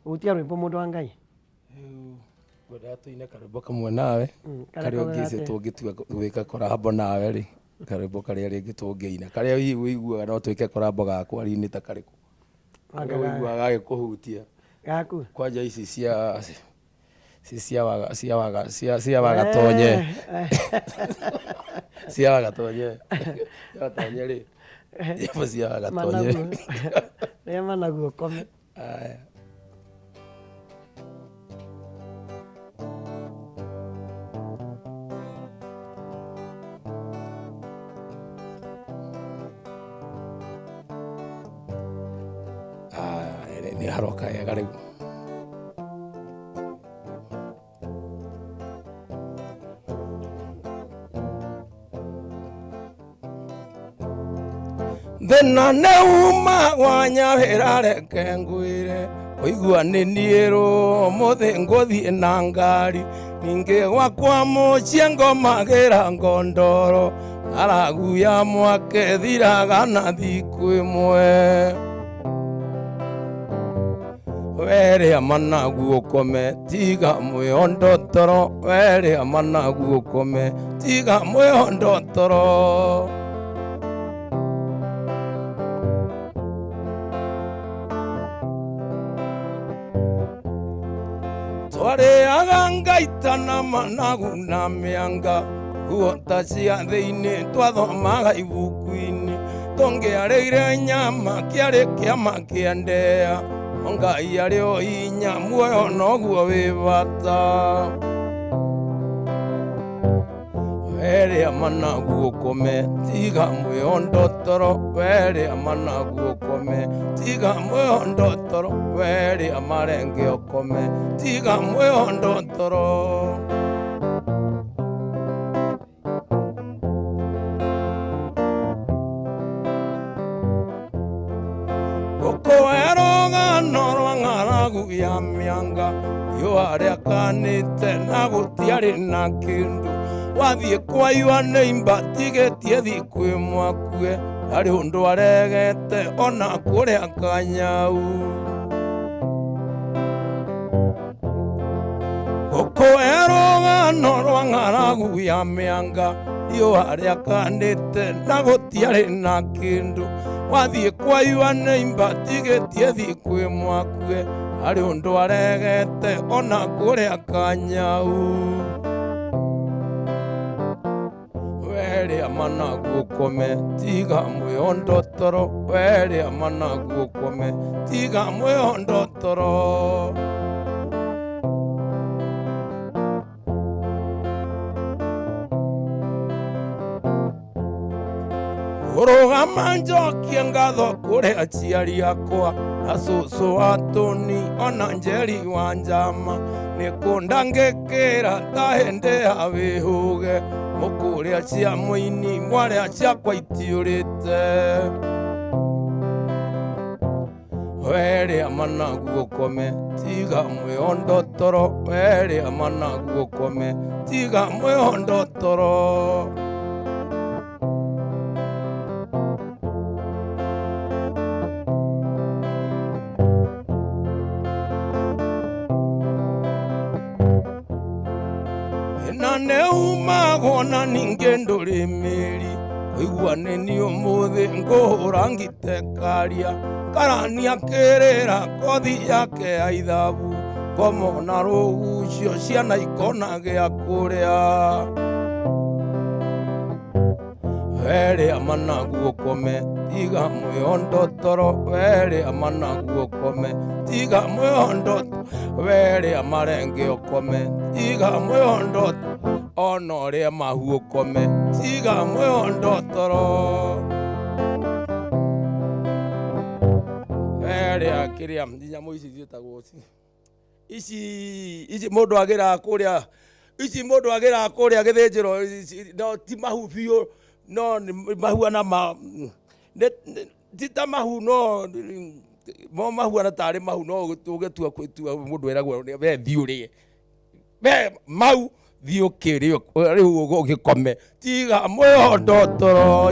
Hutia rwĩmbo mũndũ wa Ngai. Rĩu ngwendaga tũine karwĩmbo kamwe nawe. Karĩa Karĩa kaugaga ũngĩci atĩa? tũngĩtua gwĩka collabo nawe rĩ, karwĩmbo karĩa rĩngĩ tũngĩina, karĩa hihi ũiguaga no twĩke collabo gakwa rĩ nĩ ta karĩkũ? Karĩa ũiguaga gagĩkũhutia. Gaku? Kwanja ici cia ci cia waga cia waga cia cia wagatonye. Cia wagatonye. Cia wagatonye rĩ. Nyĩmbo cia wagatonye. Managu. Rĩa managu ũkome. Aya. Ah, nĩ haroka wega rĩu. Thĩna nĩ uma gwa nyawĩra reke ngwĩre kũigua nĩ niĩ rũmũthĩ ngũthiĩ na ngari ningĩ gwakwa mũciĩ ngomagĩra ngondoro ng'aragu ya mwake thiraga na thikũ ĩmwe. Werĩa managu ũkome tiga mwĩondo toro, werĩa managu ũkome tiga mwĩondo toro. Twarĩaga ngaita na managu na mĩanga, nguo ta cia thĩinĩ twathomaga ibuku-inĩ, tũngĩarĩire nyama kĩarĩ kĩama kĩa ndea, no Ngai arĩ o hinya muoyo noguo wĩ bata. Werĩa managu ũkome tiga mwĩondo toro, werĩa managu ũkome tiga mwĩondo toro, werĩa marenge ũkome tiga mwĩondo toro. Ngũkũhe rũgano rwa ng'aragu ya mĩanga, riũa rĩakanĩte na gũtiarĩ na kĩndũ, wathiĩ kwaiywa nĩ imba tigĩtie thikũ ĩmwe akue, ndarĩ ũndũ aregete ona kũrĩa kanyau. Ngũkũhe rũgano rwa ng'aragu ya mĩanga, riũa rĩakanĩte na gũtiarĩ na kĩndũ, wathiĩ kwaiywa nĩ imba tigĩtie thikũ ĩmwe akue, ndarĩ ũndũ aregete ona kũrĩa kanyau. Werĩa managu ũkome tiga mwĩondo toro, werĩa managu ũkome tiga mwĩondo toro. Ngũrũgama njokie ngatho kũrĩ aciari akwa na cũcũ wa Toni ona Njeri wa Njama, nĩ kũndangĩkĩra ta hĩndĩ ya wĩhũge, mũkũrĩa cia mũini mwarĩa ciakwa itiũrĩte. Werĩa managu ũkome tiga mwĩondo toro, werĩa managu ũkome tiga mwĩondo toro. Thĩna nĩ umagwo na ningĩ ndũrĩ mĩri, kũigua nĩ niĩ ũmũthĩ ngũhũra ngite karia, karani akĩrĩra kothi yake ya ithabu, ngomo na rũgucio ciana ikona gĩa kũrĩa. Werĩa managu ũkome tiga mwĩondo toro, werĩa managu ũkome tiga mwĩondo, werĩa marenge ũkome tiga mwĩondo, ona ũrĩe mahu ũkome tiga mwĩondo toro. Werĩa kĩrĩa nyamũ ici ciĩtagwo ici ici mũndũ agĩraga kũrĩa, ici mũndũ agĩraga kũrĩa gĩthĩnjĩro, no ti mahu biũ, no nĩ mahuana ma, ti ta mahu no mo mahuana tarĩ mahu no ũgĩtua gũtua mũndũ eragwo we thiĩ ũrĩe, we mau thiĩ ũkĩrĩe rĩu ũgĩkome, tiga mwĩondo toro.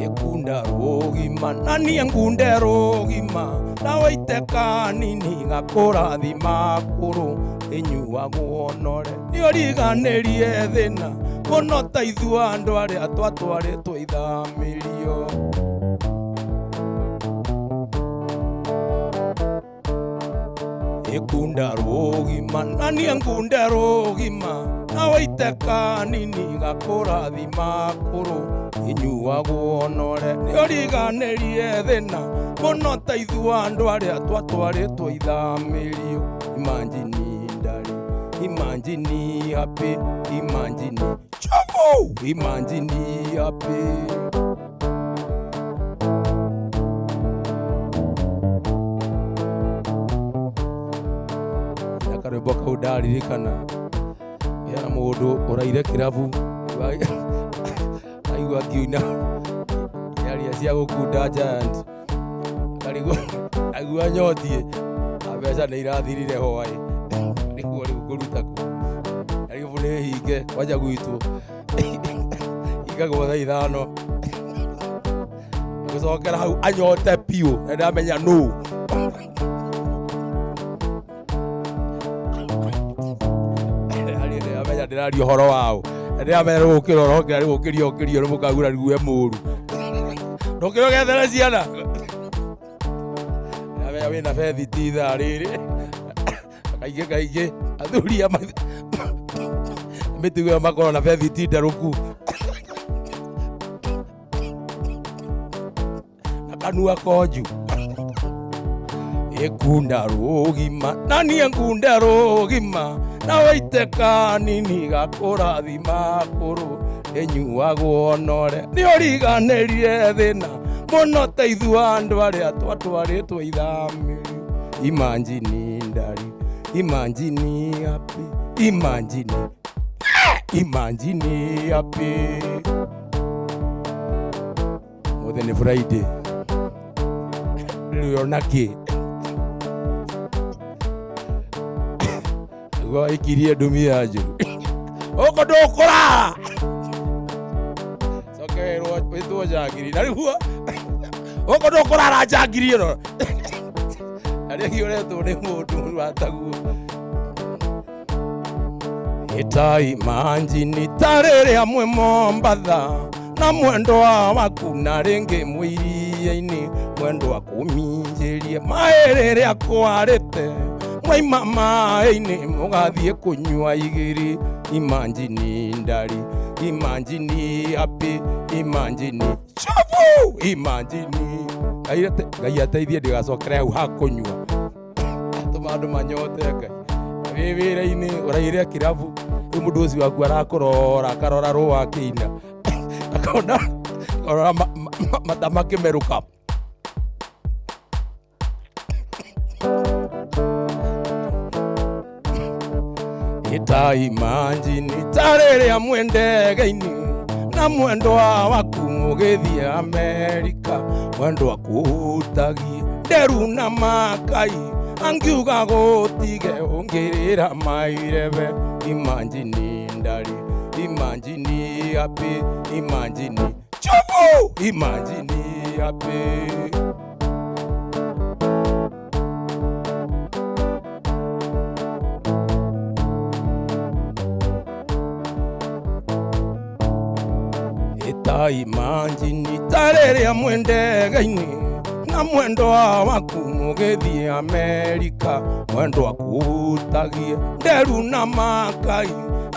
Ikunda rũgima na niĩ ngunde rũgima na waite kanini gakũrathima kũrũ ĩnyuagwo nore nĩũriganĩrie thĩna mũno ta ithuĩ andũ arĩa twatwarĩtwo ithamĩrio. Ikunda rũgima na niĩ ngunde rũgima na waite kanini gakũrathima kũrũ ĩnyuagwo nore nĩũriganĩrie thĩna mũno ta ithuĩ andũ arĩa twatwarĩtwo ithamĩrio. Imanjini ndarĩ, imanjini happy, imanjini chovu, imanjini happy. Na karwĩmbo kau ndaririkana hena mũndũ ũraire kĩrabu aigua ngiuna yaria cia gũkunda Giant karigwo aigua nyotie na mbeca nĩ irathirire hwaĩ nĩguo rĩu ngũruta kũ karibu nĩ hinge kwanja gwitũ hingagwo thaa 5 gũcokera hau anyote biũ na ndamenya nũ. Ndĩramenya ndĩraria ũhoro wao na ndĩramenya nĩ gũkĩra ũrokĩra nĩ gũkĩria ũkĩrio nĩ mũkagura rĩgue mũru ndũkĩra ũgethere ciana ndĩramenya wĩna bethi ti ithaa rĩrĩ kaingĩ kaingĩ athuri a mĩtugo ĩyo makoragwo na bethi ti ndarũku na kanua konju. Ikunda rũgima na niĩ ngunde rũgima na waite kanini gakũrathima kũrũ ĩnyuagwo nore nĩũriganĩrie thĩna mũno ta ithuĩ andũ arĩa twatwarĩtwo ithamĩrio. Imanjini ndari, imanjini happy, imanjini, imanjini happy. Mũthĩ nĩ Friday rĩu ona kĩ nĩguo waikirie ndumia njũru gũkũ ndũkũrara coke wĩrwo wĩtwo njangiri na rĩu gũkũ ndũkũrara njangiri ĩno na rĩngĩ ũretwo nĩ mũndũ wataguo. Ĩtai manjini ta rĩrĩa mwĩ Mombatha na mwendwa waku na rĩngĩ mwĩ iria-inĩ mwendwa kũminjĩrie maĩ rĩrĩa kwarĩte mwaima maĩ-inĩ mũgathiĩ kũnyua igĩrĩ. Imanjini ndari, imanjini happy, imanjini chovu, imanjini. Ngai ateithie ndĩgacokere hau ha kũnyua tũma andũ manyote Ngai wĩ wĩra-inĩ ũraire kĩrabu rĩu mũndũ ũcio waku arakũrora akarora rũa akĩina akona akarora mata makĩmerũka. Ĩtai manjini ta rĩrĩa mwĩ ndege-inĩ na mwendwa waku mũgĩthiĩ Amerika mwendwa kũhutagie nderu na makai angiuga gũtige ũngĩrĩra mairebe. Imanjini ndari, imanjini happy, imanjini chovu, imanjini happy. Ĩtai manjini ta rĩrĩa mwĩ ndege-inĩ na mwendwa waku mũgĩthiĩ Amerika mwendwa kũhutagie nderu na makai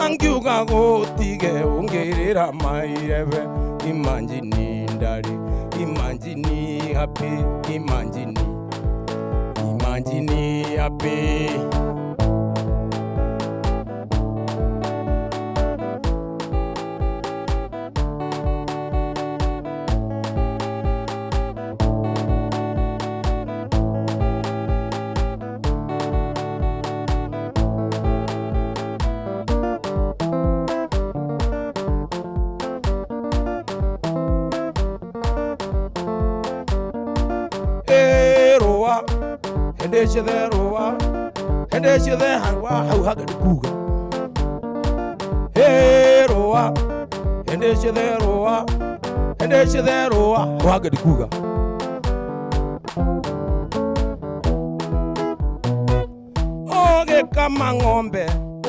angiuga gũtige ũngĩrĩra mairebe. Imanjini ndari, imanjini happy, imanjini, imanjini happy. Hĩndĩ ciothe rũa, hĩndĩ ciothe harũa hau hangĩ nĩ kuga ĩ rũa, hĩndĩ ciothe rũa, Ĩndĩ citherũa wangĩ ndikuga ũgĩkama ng'ombe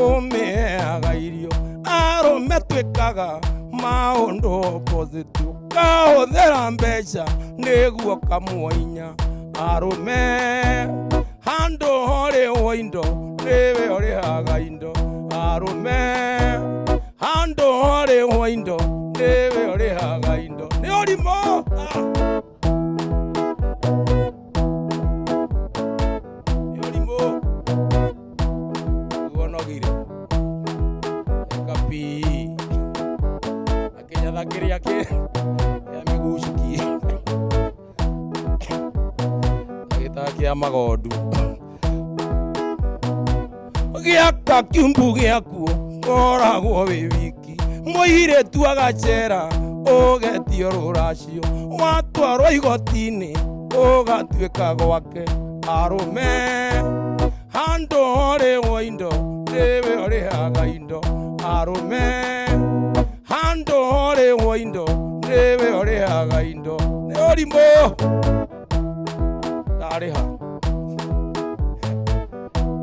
ũmĩheaga irio arũme twĩkaga maũndũ opposite ũkahũthĩra mbeca nĩguo kamuoinya arũme handũ horĩhwo indo nĩwe ũrĩhaga indo arũme handũ horĩhwo indo nĩwe ũrĩhaga indo nĩ ũrimũ. Ah! Nĩ ũrimũ nogire kapi akinyatha kĩrĩa kĩa mĩgucuki agĩtaga kĩa magondu gĩaka kiumbu gĩakuo koragwo wĩ wiki mũirĩtu agacera ũgetio rũracio watwarwo igoti-inĩ ũgatuĩka gwake arũme handũ horĩhwo indo nĩwe ũrĩhaga indo arũme handũ horĩhwo indo nĩwe ũrĩhaga indo nĩ ũrimũ ndarĩha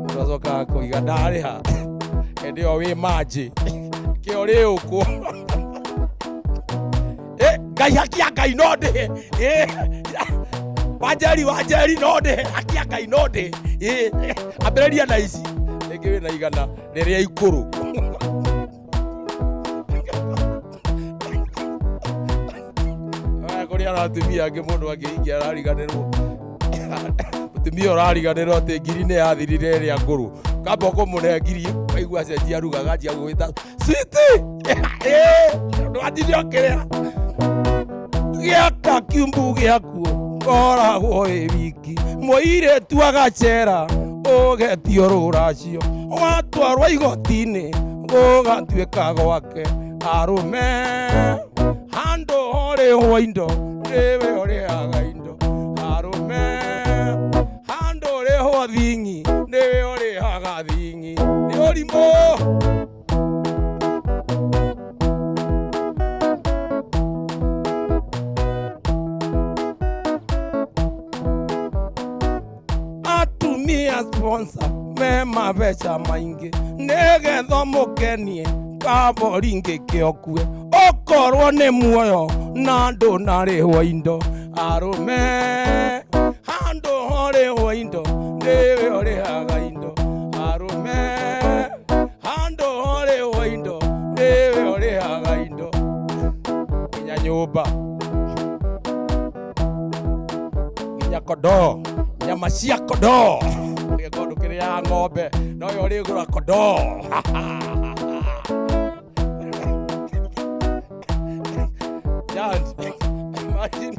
mũndũ acokaga kũiga ndarĩha hĩndĩ ĩyo wĩ manjĩ kĩo rĩũkwo Ngai hakia Ngai no ndĩhe Wanjeri Wanjeri no ndĩhe hakia Ngai no ndĩhe ambĩrĩria na ici rĩngĩ wĩna igana rĩrĩa ikũrũ kũrĩ ara atumia angĩ mũndũ angĩhingia arariganĩrwo mũtumia ũrariganĩrwo atĩ ngiri nĩ yathirire ĩrĩa ngũrũ kamba ũkũmũne ngiri waigua cenjia ruga aganjia gũgwĩta switi ndwatinde ũkĩrĩa gĩaka kiumbu gĩakuo koragwo wĩ wiki mũirĩtu agacera ũgetio rũracio watwarwo igoti-inĩ gũgatuĩka gwake arũme handũ horĩhwo indo nĩwe ũrĩhaga indo arũme handũ ũrĩhwo thing'i nĩwe ũrĩhaga thing'i nĩ ũrimũ. Atumia sponsor me mabeca maingĩ nĩgetha mũkenie kabori ngĩkĩokue okorwo nĩ muoyo na ndũnarĩhwo indo arũme handũ horĩhwo indo nĩwe ũrĩhaga indo arũme handũ horĩhwo indo nĩwe ũrĩhaga indo nginya nyũmba nginya kondoo nyama cia kondoo gĩkorwo ndũkĩrĩaga ng'ombe no yo ũrĩgũra kondoo. Imagine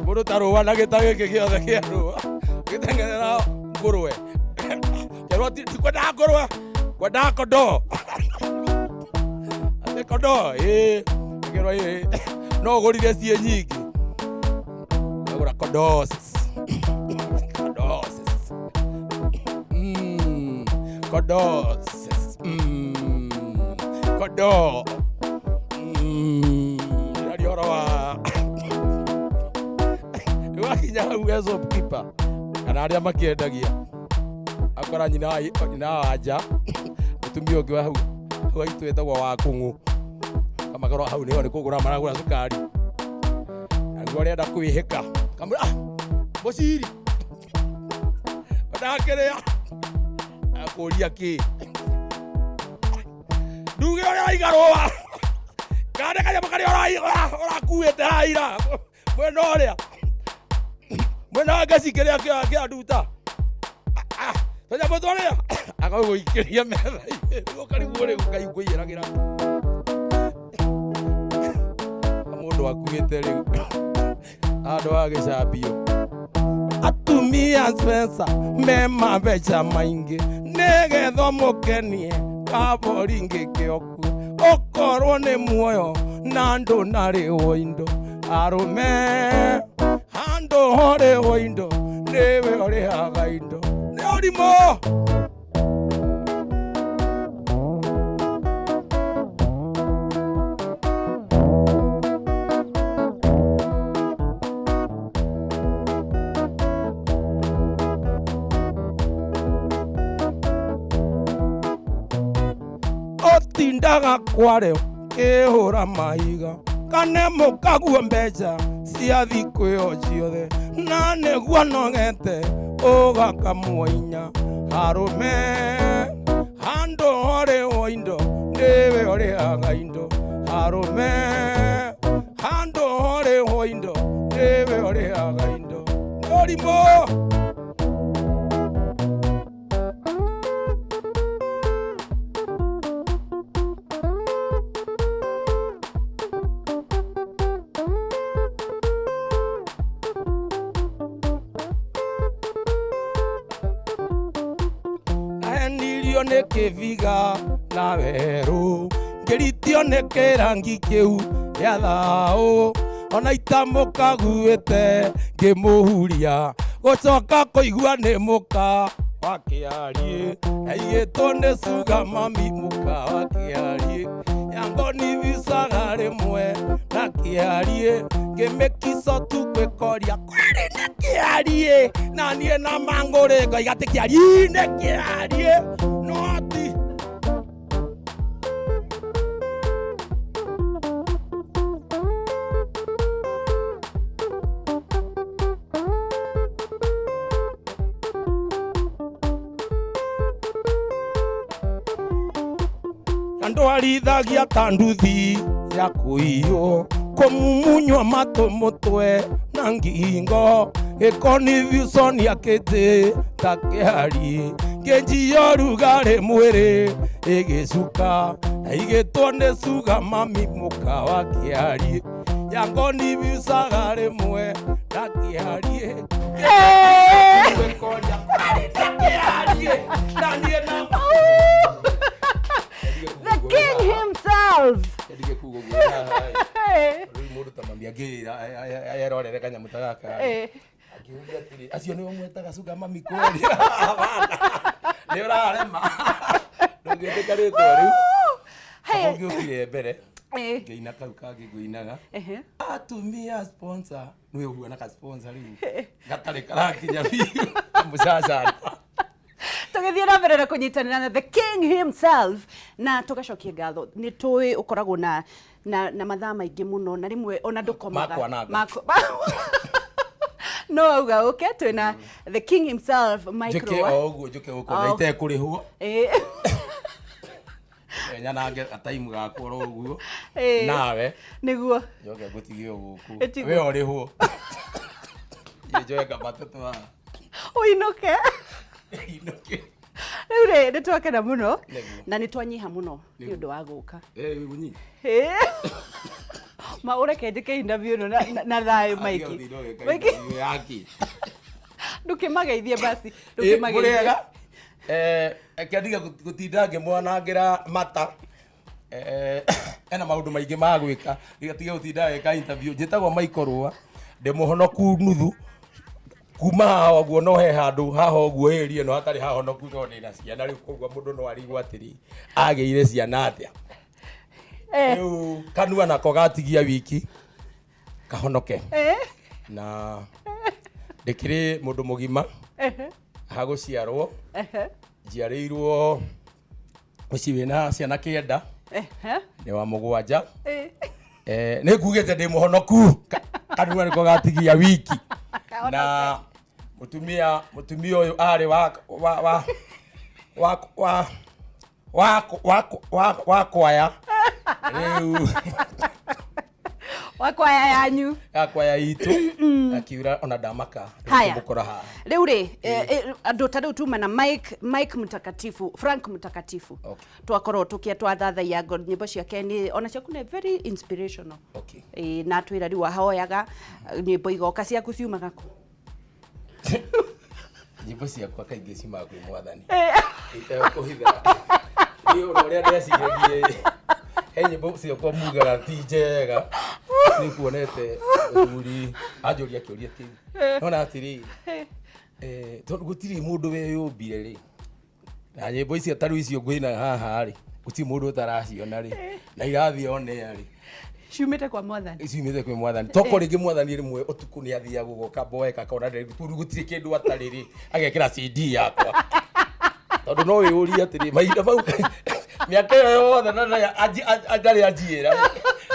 mũndũ ta rũa na gĩta gĩkĩ gĩothe kĩa rũa gĩteng'erera ngũrwe kerwo tikwendaga ngũrwe kwendaga kondoo atĩ kondoo ĩĩ kerwo ĩĩ no ũgũrire ciĩ nyingĩ agũra kondoo kondoo kondoo kondoo ndĩraria ũhoro wa wakinya hau he shopkeeper kana arĩa makĩendagia akora nyina wa nja mũtumia ũngĩ wa hau hau haitũ wĩtagwo wa kũng'ũ kamakorwo hau nĩho nĩ kũgũra maragũra cukari naguo arenda kwĩhĩka kamwĩra ah mũciri ndakĩrĩa akũria kĩ nduge ũrĩa waiga rũa kana kanyamũ karĩa ũrakuĩte haha ira mwena ũrĩa mwena wa ngaci kĩrĩa kĩa nduta tũnyamũ tũrĩa akagũikĩria metha-inĩ ũkarigwo rĩu Ngai ngũiyĩragĩra mũndũ akuĩte rĩu handũ ha gĩcambio atumia Spencer me mabeca maingĩ nĩgetha mũkenie kabori ngĩkĩokue okorwo nĩ muoyo na ndũnarĩhwo indo arũme handũ horĩhwo indo nĩwe ũrĩhaga indo nĩ ũrimũ. Mũthiaga kware kĩhũra mahiga kane mũkaguo mbeca cia thikũ ĩyo ciothe na nĩguo nogete ũgakamwo inya arũme handũ horĩhwo indo nĩwe ũrĩhaga indo arũme handũ horĩhwo indo nĩwe ũrĩhaga indo nĩ ũrimũ. Ahenirio nĩ kĩbiga na werũ ngĩritio nĩ kĩrangi kĩu gĩa thaũ ona itamũkaguĩte ngĩmũhuria gũcoka kũigua nĩ mũka wa kĩariĩ aigĩtwo nĩ cuga mami mũka wa kĩariĩ yangoni bicaga rĩmwe na kĩariĩ ngĩmĩkico tu gwĩkoria kweri nĩ kĩariĩ na niĩ na mangũrĩ ngoiga atĩ kĩariĩ nĩ kĩariĩ no ti. Andwarithagia ta nduthi ya kũiywo kũmumunywa matũ mũtwe na ngingo gĩkonithuconia kĩtĩ ta kĩariĩ kĩnjia rugarĩ mwĩrĩ ĩgĩcuka na igĩtwo nĩ cuga mami mũka wa kĩariĩ yangonibicaga rĩmwe na kĩariĩ gwĩkoria kwarĩ na kĩariĩ na niĩ na The king himself. Ndige kuga ũguo haha Eh. rĩu mũndũ ta mami angĩra erorere kanyamũ ta gaka Eh. akĩũria atĩrĩ acio nĩo mwetaga cuga mami kũrĩa nĩ ũrarema ndũngĩtĩka rĩtwa rĩu. Hey. Ũngĩũkire mbere Eh. ngĩina kau kangĩ ngũinaga Ehe. atumia sponsor nĩ ũguo ka sponsor rĩu gatarĩ karakinya biũ kamũcacana. Tũgĩthiĩ na mbere na kũnyitanĩra na the king himself na tũgacokia ngatho nĩ tũĩ ũkoragwo na mathaa maingĩ mũno na rĩmwe ona ndũkomaga. Makwananga. No auga ũke twĩna the king himself Mike Njũke Rũa. o ũguo njũke gũkũ na Oh. itekũrĩhwo. Eh. Nyanange gataimu gakwa oro ũguo Eh. nawe Nĩguo. njoke ngũtige gũkũ Ĩtiguo. we ũrĩhwo njoe kamatũtũ haha Ũinũke. Inũke. Rĩu rĩ nĩ twakena mũno Nĩguo. na nĩ twanyiha mũno nĩ ũndũ wa gũka. Eh, wĩ Eh. Ma ũreke njĩke interview ĩno na thayũ Mike. Mike yaki ndũkĩmageithie basi ndũkĩmageithie. Mũrĩega reke ndige gũtinda ngĩmwanangĩra mata. Ena maũndũ maingĩ ma gwĩka tige gũtinda gwĩka interview. Njĩtagwo Michael Rũa ndĩ mũhonoku nuthu kuma haha ũguo no he handũ haha ũguo ĩri ĩno hatarĩ hahonoku no ndĩna ciana rĩu koguo mũndũ no arigwo atĩrĩ agĩire ciana atĩa. Eh. Rĩu kanua nako gatigia wiki kahonoke Eh. na ndĩkĩrĩ mũndũ mũgima Ehe. hagũciarwo Ehe. njiarĩirwo mũciĩ wĩna ciana 9 Ehe. nĩ wa 7. Eh. Nĩ ngugĩte ndĩ mũhonoku kanua nĩko gatigia wiki na mũtumia ũyũ arĩ wa wa wa wa wa wa wa wa wa kwaya rĩu Wa kwaya yanyu. Ya kwaya itũ akiura ona ndamaka Haya. mũkora haha. Rĩu rĩ andũ ta rĩu tuma na Mike Mtakatifu Frank Mtakatifu. Okay. Twakorwo tũkia twathathaiya nyĩmbo ciake nĩ ona ciaku nĩ very inspirational. Okay. Na twĩra rĩu ahoyaga nyĩmbo igoka ciaku ciumaga kũ? Nyĩmbo ciakwa kaingĩ ciumaga kwĩ mwathani itekũhitha niĩ ũndũ ũrĩa ndeciragia he nyĩmbo ciakwa mugaga ti njega nĩ kuonete mũthuri anjũria kĩũria kĩu nona atĩrĩ tondũ gũtirĩ mũndũ weyũmbire rĩ na nyĩmbo icio ta rĩu icio ngwĩna haha rĩ gũtirĩ mũndũ ũtaraciona rĩ na irathiĩ onea rĩ Ciumĩte kwa mwathani. Ciumĩte kwĩ mwathani toko rĩngĩ mwathani rĩmwe ũtukũ nĩ athiaga gũgoka mboeka akona rĩu gũtirĩ kĩndũ atarĩ rĩ agekĩra CD yakwa tondũ no wĩyũrie atĩrĩ mahinda mau Mĩaka ĩyo yothe na ndarĩ anjiĩra.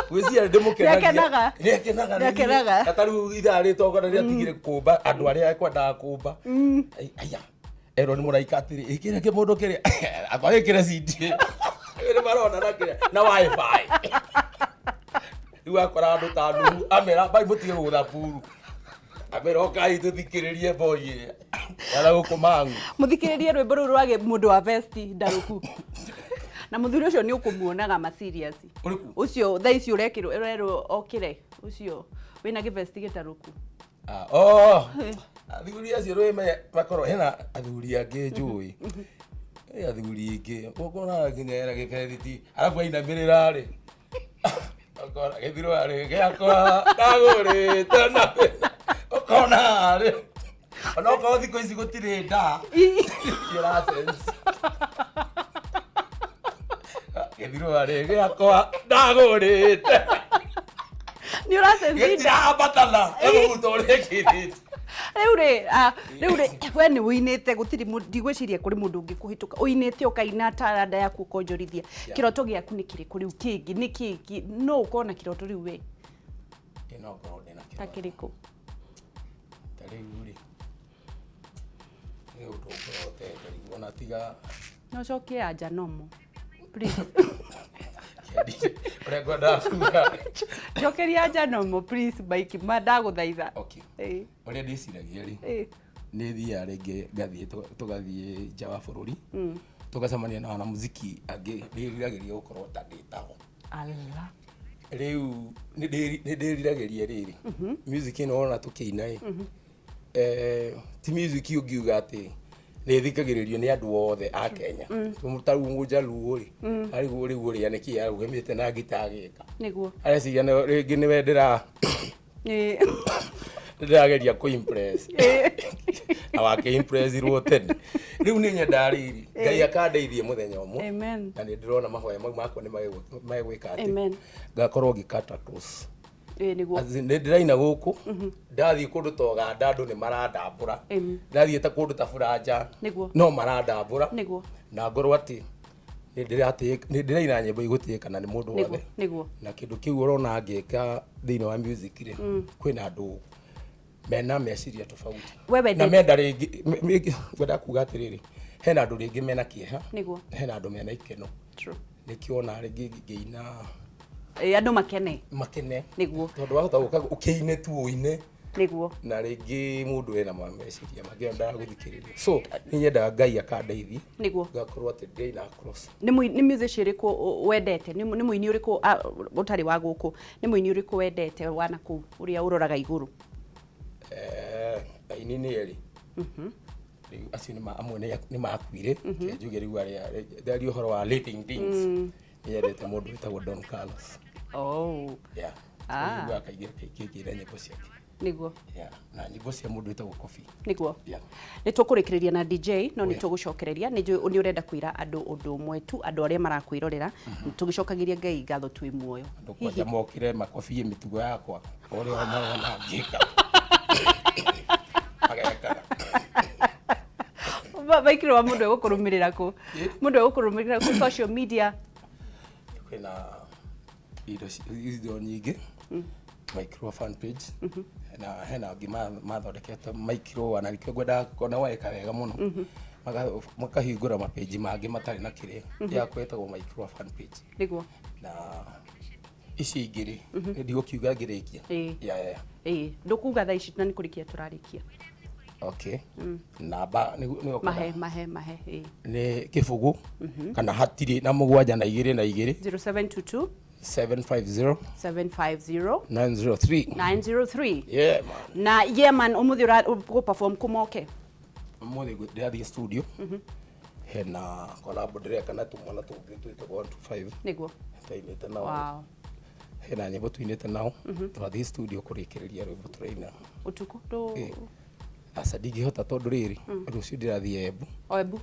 Gwĩciria ndĩmũkenagia. Nĩakenaga. Nĩakenaga. Nĩakenaga. Na ta rĩu ithaa rĩtongana nĩatigire kũmba andũ arĩa ekwendaga kũmba. Aya. Erwo nĩ mũraika atĩrĩ, ĩkĩra kĩmũndũ kĩrĩa. Akwa ĩkĩre CD. Nĩ marona na kĩrĩa na wifi. Rĩu akora andũ ta Nuhu amera bai mũtige gũgũtha puru. Amera ũkai tũthikĩrĩrie boy ĩrĩa. Yara gũkũ mang'u. Muthikiririe rwimbo rũu rwa mũndũ wa vesti ndarũku. Na mũthuri ũcio nĩ ũkũmuonaga ma serious. Ũrĩkũ? Ũcio thaa ici ũrekĩrwo ũrerwo okĩre ũcio wĩna gĩvesti gĩtarũku. Ah, oh. Athuri acio rwĩ makorwo hena athuri angĩ njũĩ. He athuri ingĩ ũkona nginya ena gĩbethiti arabu ainamĩrĩra rĩ. Ũkona gĩthirwa rĩ gĩakwa ndagũrĩte na ũkona rĩ. Ona okorwo thikũ ici gũtirĩ nda. Ũra sense. Gĩthirwa rĩ gĩakwa ndagũrĩte. Nĩ ũrasensi Gĩtiraambatana na mũbuto ũrĩa ĩkĩrĩte. Rĩu rĩ rĩu rĩ we nĩ ũinĩte gũtirĩ ndigwĩciria kũrĩ mũndũ ũngĩ kũhĩtũka ũinĩte ũkaina taranda yaku ũkonjorithia. Kĩroto gĩaku nĩ kĩrĩkũ rĩu kĩngĩ nĩ kĩngĩ no ũkorwo na kĩroto rĩu we? Ĩ, no ngorwo ndĩna Ta kĩroto. kĩrĩkũ? Ta rĩu rĩ nĩ ũndũ ngorotete rĩu ona tiga No ũcokie anja nomo please. Ũrĩa ngwendaga kuga. Njokeria anja nomo please Mike ma ndagũthaitha. Okay. Ĩ. Ũrĩa ndĩciragia rĩ, Ĩ. nĩ thiaga rĩngĩ ngathiĩ tũgathiĩ nja wa bũrũri, tũgacemania na wanamuziki angĩ ndĩriragĩria gũkorwo ta ndĩ tao. Allah. Rĩu nĩ ndĩriragĩria rĩrĩ music ĩno wona tũkĩina ĩ, ti music ũngiuga atĩ nĩ ĩthikagĩrĩrio nĩ andũ othe a Kenya. Ta rĩu Mũjaluo rĩ, arĩguo rĩu ũrĩa nĩkĩ arũgamĩte na ngita agĩka Nĩguo. Areciria rĩngĩ nĩwe ndĩra Ĩ. ndĩrageria kũ impress na wake impressirwo tene. Rĩu nĩ nyendaga rĩrĩ Ngai akandeithie mũthenya ũmwe. Amen. Na nĩ ndĩrona mahoya mau makwa nĩ megwĩka atĩ Amen. ngakorwo ngĩkata cross. Ĩ nĩguo. As in, nĩ ndĩraina gũkũ, ndathiĩ kũndũ ta Ũganda andũ nĩ marandambũra. Amen. Ndathiĩ ta kũndũ ta Buranja Nĩguo. no marandambũra. Nĩguo. Na ngorwo atĩ nĩ ndĩraina nyĩmbo igũtĩĩkana nĩ mũndũ Nĩguo. wothe. Nĩguo. Na kĩndũ kĩu ũrona ngĩka thĩinĩ wa music rĩ, kwĩna andũ mena meciria tofauti We wendete- na menda rĩngĩ ngwenda kuga atĩrĩrĩ, hena andũ rĩngĩ mena kĩeha, Nĩguo. hena andũ mena ikeno. True. Nĩkĩo ona rĩngĩ ngĩina Ĩ andũ makene. makene. Nĩguo. Tondũ wahota gũka ũkĩine tu ũine Nĩguo. na rĩngĩ mũndũ ena meciria mangĩ ona ndagũthikĩrĩria. So nĩ nyendaga Ngai akandeithia Nĩguo. ngakorwo atĩ ndĩraina across. Nĩ musician ũrĩkũ wendete? Nĩ mũini ũrĩkũ ũtarĩ wa gũkũ? Nĩ mũini ũrĩkũ wendete wa na kũu ũrĩa ũroraga igũrũ? Aini nĩ erĩ. Rĩu acio nĩ amwe nĩ makuire. Reke njuge rĩu arĩa ndaria ũhoro wa living things, nĩ nyendete mũndũ wĩtagwo Don Carlos. Oh. Yeah. Ah. Rĩu akaingĩra kaingĩ ngĩina nyĩmbo ciake. Nĩguo. Yeah. Na nyĩmbo cia mũndũ wĩtagwo Kofi. Nĩguo. Yeah. Nĩ tũkũrĩkĩrĩria na DJ no nĩ Yeah. tũgũcokereria nĩ njũĩ nĩ ũrenda kwĩra andũ ũndũ ũmwe tu andũ arĩa marakwĩrorera tũgĩcokagĩria Ngai ngatho twĩ muoyo. Andũ kwanja mokire makobie mĩtugo yakwa ũrĩa marona ngĩka. Magekaga. Maikiro wa mũndũ egũkũrũmĩrĩra kũ? Mũndũ egũkũrũmĩrĩra kũ social media? Kwĩna indo nyingĩ, micro fan page na hena angĩ mathondekete micro na nĩkĩo ngwendaga kuona weka wega mũno. Makahingũra mapeji mangĩ matarĩ na kĩrĩa yakwa ĩtagwo micro fan page. Nĩguo. Na ici ingĩ rĩ, ndigũkiuga ngĩrĩkia. Ĩ. Yeah. Ĩ ndũkuga thaa ici na nĩ kũrĩkia tũrarĩkia. Okay, namba nĩ Mahe mahe mahe ĩ. Nĩ 0 kana hatirĩ na 7 na 2 na 2 0722 750 750 903. 903. Yeah man. Na yeah man, umuthi ura gå perform kũmoke? Mũthĩ ndĩrathiĩ studio, hena collab ndĩreka na tũmwana tũngĩ twĩtagwo 125. Nĩguo. Twainĩte nao. Wow. Hena nyĩmbo tuinĩte nao, tũrathiĩ studio kũrĩkĩrĩria rwĩmbo tũraina. Ũtukũ ndũ? Ĩ. Aca, ndingĩhota tondũ rĩrĩ rũciũ ndĩrathiĩ Embu. O Embu?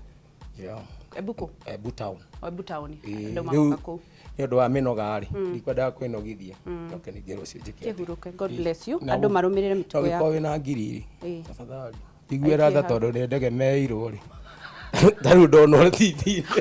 Yeah. Embu kũ? Embu town. O Embu town. Ĩ, Andũ rĩu magoka kũu. Nĩ ũndũ wa mĩnoga rĩ, ndikwendaga kwĩnogithia njoke ningĩ rũciũ njĩke atĩ. Kĩhurũke. God Ĩ. bless you. Na Andũ marũmĩrĩre mĩtugo no yaku. gĩkorwo wĩna ngiri Ĩ. rĩ, tafadhali igue ratha Aingĩ hau. tondũ nĩ ndegemeirwo rĩ, ta rĩu ndona ũrĩa TV.